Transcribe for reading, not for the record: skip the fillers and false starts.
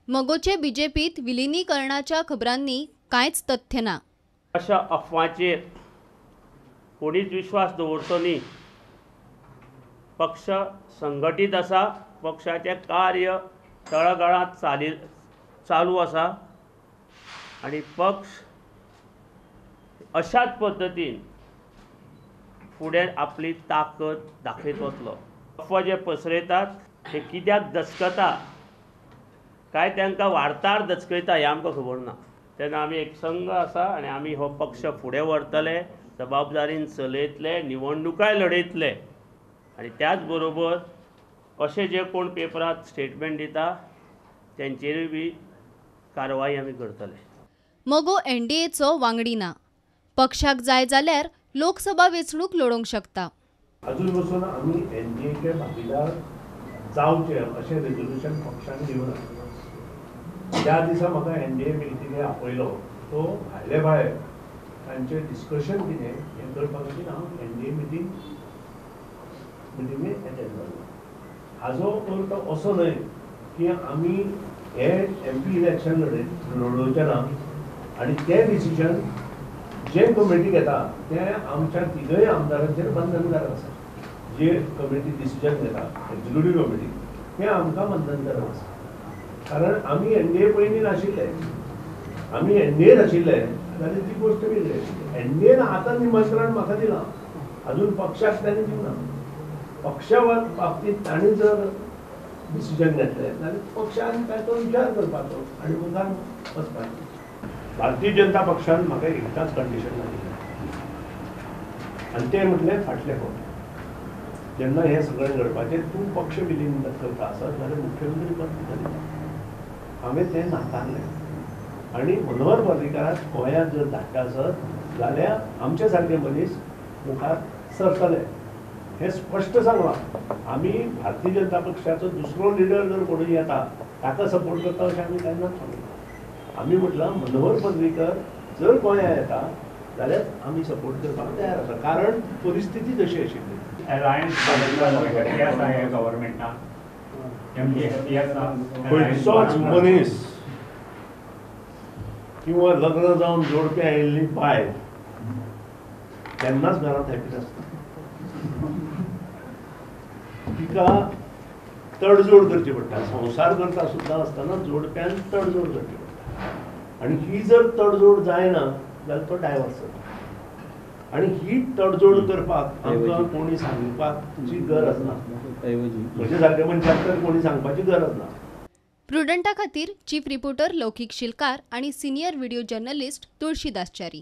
मगोचे बीजेपीत विलिनीकरणाच्या खबरांनी कांयच तथ्य ना. अशा अफवाचेर कोणीच विश्वास दवरचो न्ही. पक्ष संघटीत आसा, पक्षाचें कार्य तळागाळांत चालू आसा आनी पक्ष अशाच पद्दतीन फुडें आपली ताकद दाखयत वतलो. अफवा जे पसरयतात ते कित्याक दचकता काय तांकां वार्तार दचकयता हें आमकां खबर ना. तेन्ना आमी एक संघ आसा आनी आमी हो पक्ष फुडें व्हरतले, जबाबदारीन चलयतले, निवडणुकाय लढयतले आनी त्याच बरोबर अशे जे कोण पेपरांत स्टेटमेंट दिता तेंचेरूय बी कारवाई आमी करतले. मगो एनडीएचो वांगडी ना. पक्षाक जाय जाल्यार लोकसभा वेंचणूक लढोवंक शकता. अजून पसून आमी एनडीएचे भागीदार जावचे अशें रेजोल्युशन पक्षान घेवना. ज्या दिसा म्हाका एनडीए मिटिंगे आपयलो तो भायले भायर तांचें डिस्कशन कितें हें करपा खातीर हांव एनडीए मिटिंगे एटेंड जालो. हाजो अर्थ असो न्हय की आमी हे एमपी इलेक्शन लडोवचे ना आनी तें डिसिजन जे कमिटी घेता तें आमच्या तिगय आमदारांचेर बंधनकारक आसा. जे कमिटी डिसिजन घेता एक्झिक्युटीव कमिटी तें आमकां बंधनकारक आसा. कारण आमी एनडीए पयलीं नाशिल्ले, आमी एनडीए नाशिल्ले जाल्यार ती गोश्ट वेगळी आशिल्ली. एनडीएन आतां निमंत्रण म्हाका दिलां, अजून पक्षाक तांणी दिवना. पक्षा बाबतींत तांणी जर डिसिजन घेतलें जाल्यार पक्षान ताचो विचार करपाचो आनी मुखार वचपाचो. भारतीय जनता पक्षान म्हाका एकदांच कंडिशन लायिल्लें आनी तें म्हटलें फाटले फावट जेन्ना हें सगळें घडपाचें तूं पक्ष विलीन करता आसत जाल्यार मुख्यमंत्री पद तुका दिता. हांवें तें नाकारलें आनी मनोहर पर्रीकाराक गोंयांत जर धाडटा आसत जाल्यार आमचे सारके मनीस मुखार सरतले हें स्पश्ट सांगलां. आमी भारतीय जनता पक्षाचो दुसरो लिडर जर कोणूय येता ताका सपोर्ट करता अशें आमी केन्नाच सांगना. आमी म्हटलां मनोहर पर्रीकर जर गोंयांत येता जाल्यार आमी सपोर्ट करपाक तयार आसा, कारण परिस्थिती तशी आशिल्ली. खंयचोच मनीस किंवा लग्न जावन जोडपे आयिल्ली बायल केन्नाच घरांत हॅपी नासता. तिका तडजोड करची पडटा. संवसार करता सुद्दां आसतना जोडप्यान तडजोड करची पडटा आनी ही जर तडजोड जायना जाल्यार तो डायवर्स जाता. आनी ही तडजोड करपाक आमकां कोणी सांगपाची गरज ना, म्हजे सारके मनशाक तर कोणी सांगपाची गरज ना. प्रुडंटा खातीर चीफ रिपोर्टर लौकीक शिलकार आणि senior video journalist Tulsidas Chari.